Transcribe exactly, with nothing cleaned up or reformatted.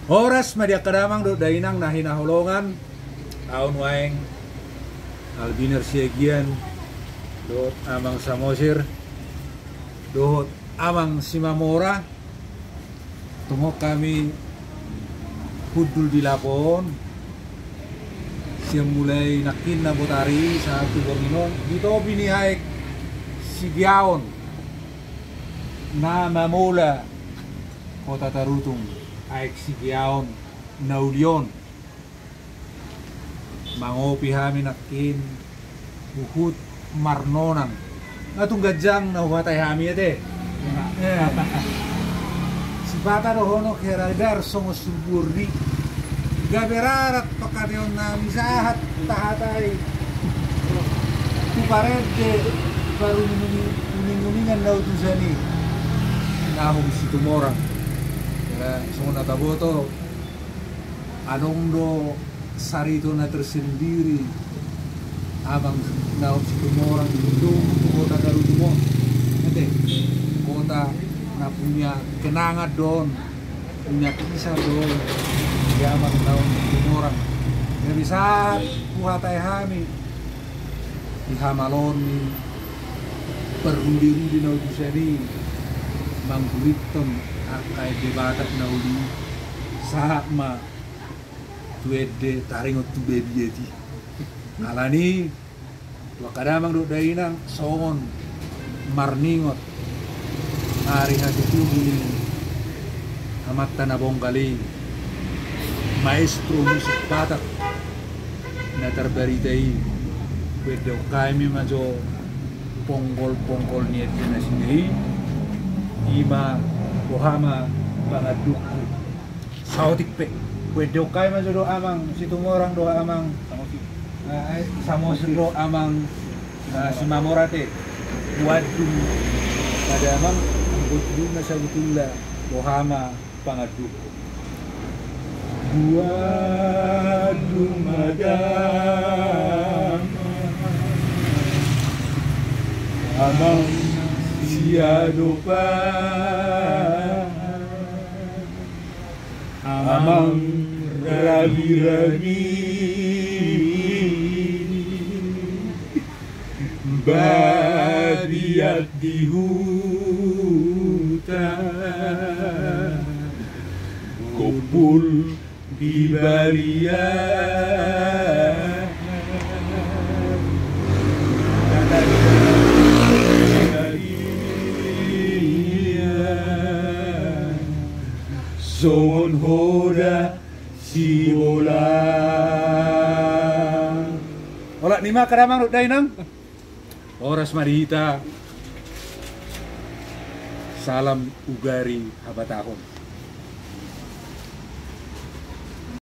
Horas ma di angka damang dohot dainang na hinaholongan. Ahu nuaeng Albiner Siagian dohot Amang Samosir dohot Amang Simamora. Tongon hami hundul di lapo on sian mulai nangkin na botari sahat tu borngin on di topi ni aek Sigeaon na mamola Kota Tarutung, aek Sigeaon na uli on. Mangopi hami nangkin huhut marnonang. Nga tung ganjang na huhatai hami ate. Sipata dohonon heradar songon sumburdi. Gabe rarat pangkataion nami sahat tahatai tu parende paruninguningan na utusan i. Nahum Situmorang. Songon na taboto adong do sarito na tersendiri Amang Nahum Situmorang di Kota Tarutung on. Ate, kota na punya kenangan do on, punya kisah do on di Amang Nahum Situmorang. Jadi sahat huhatai hami di hamaloon ni parruderude na utusan i manggurithon angka ende Batak na uli sahat ma tu ende taringot tu badia i. Alani tu angka damang dohot dainang songon marningot ari hatutubu ni amanta na bonggal i, maestro musik Batak na tarbarita i. Huendehon hami ma jo ponggol-ponggol ni ende nasida i. Ima Boha ma Pangandungku. Saotik pe huendehon hami ma jo dohot Amang Situmorang dohot Amang Samosir dohot Amang Simamora ate. Huandung ma damang, huandung ma sabutulna Boha ma Pangandungku. Huandung ma damang, Amang siadopan, Amang rabirabi, badia di huta, kompul di balian. Songon hoda sibola. Olat ni ma angka damang dohot dainang. Horas ma di hita. Salam ugari habatahon.